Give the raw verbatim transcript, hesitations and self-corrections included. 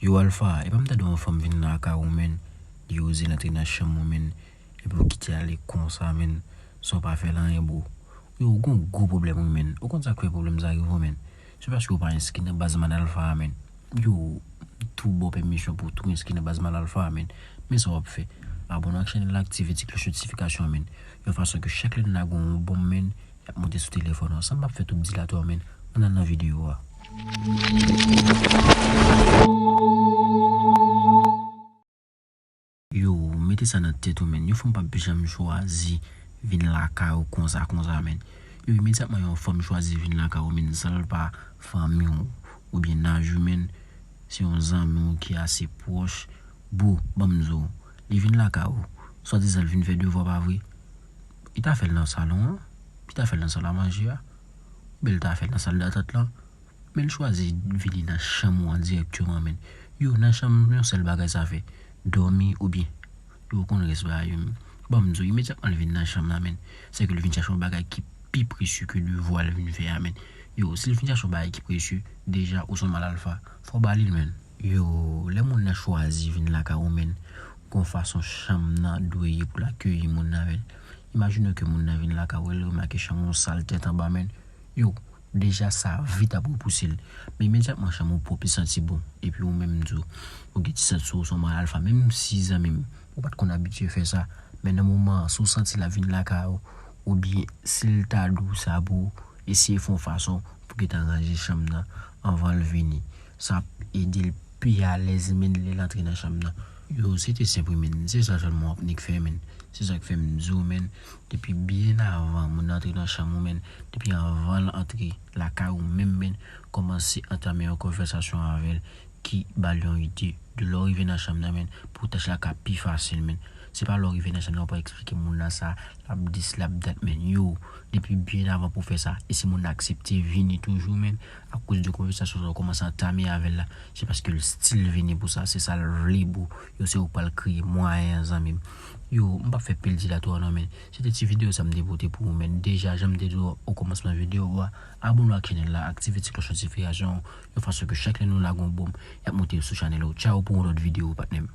Yo Alpha, e pa m tande yon fanm vin lakay ou, menn. Li oze l antre nan chanm ou, menn. Epi ou kite ale konsa, menn, san w pa fè l anyen, bro. Yo, ou gon gwo pwoblèm, wi, menn. Ou konn sa k fè pwoblèm sa rive w, menn? Se paske ou pa enskri nan baz Mal Alpha a, menn. Yo, tou ba w pèmisyon pou w tou enskri nan baz Mal Alpha a, menn. Men sa w ap fè. Abòne ak chanèl la, aktive ti klòch notifikasyon an, menn. Yon fason ke chak lè n lage yon bonm, menn, y ap monte sou telefòn ou. San m p ap fè twòp dilatwa, menn. Ann al nan videyo a. Yo, mete sa nan tèt ou, menn. Yon fanm p ap janm chwazi vin lakay ou konsa, konsa, menn. Yo, imedyatman yon fanm chwazi vin lakay ou, menn, san l pa fanmi w oubyen naj ou, menn, se yon zanmi w ki ase pwòch, bro, ban m di w, li vin lakay ou, swadizan l vin fè devwa, pa vre? Li ta fè l nan salon an? Li ta fè l nan sal a manje a? Oubyen li ta fè l nan sal datant lan? Men l chwazi vini nan chanm ou an dirèkteman, menn. Yo, nan chanm, yon sèl bagay sa fè, dòmi oubyen. Yo, ou konn rès bagay yo, menn. Ban m di w, imedyatman l vin nan chanm nan, menn, se ke l vin chache yon bagay ki pi presye ke devwa l vin fè a, menn. Yo, si l vin chache yon bagay ki presye, deja, ou se yon Mal Alpha, fò w ba li l, menn. Yo, lè moun nan chwazi vin lakay ou, menn, gon fason chanm nan dwe ye pou l akeyi moun nan, menn. Imajine ke moun nan vin lakay ou, l remake chanm ou sal tèt anba, menn. Yo, deja sa vit ap repouse l. Men imedyatman chanm ou pwòp, li santi bon. Epi ou menm, m di w, ou gen ti sant sou ou, se yon Mal Alpha. Menm si, zanmi m, ou pa t konn abitye fè sa, men nan moman an, si w santi l ap vin lakay ou, oubyen si l ta di w sa, bro, eseye fè yon fason pou w gentan ranje chanm nan anvan l vini. Sa ap ede l pi alèz, menn, lè l antre nan chanm nan. Yo, se te senp wi, menn. Se sa sèlman w ap nik fè, menn. Se sa k fè m di w, menn, depi byen avan moun nan antre nan chanm ou, menn, depi anvan l antre lakay ou menm, menn, kòmanse antame yon konvèsasyon avè l ki ba l yon ide de lè w rive nan chanm nan, menn, pou tach la ka pi fasil, menn. Se pa lè w rive nan chanm nan, w pral eksplike moun nan sa, l ap dis, l ap dat, menn. Yo, depi byen avan pou w fè sa. E si moun nan aksepte vini toujou, menn, akoz de konvèsasyon sa w kòmanse antame avè l la, se paske l still vini pou sa, se sa l vle, bro. Yo, se ou k pral kreye mwayen an, zanmi m. Yo, m p ap fè pil dilatwa non, menn. Se te ti videyo sa m te pote pou ou, menn. Deja, jan m te di w okòmansman videyo a, abòne ak chanèl la, aktive ti klòch notifikasyon an, yon fason ke chak lè nou lage yon bonm, y ap monte sou chanèl ou. Tchaw pou yon lòt videyo, patnè m.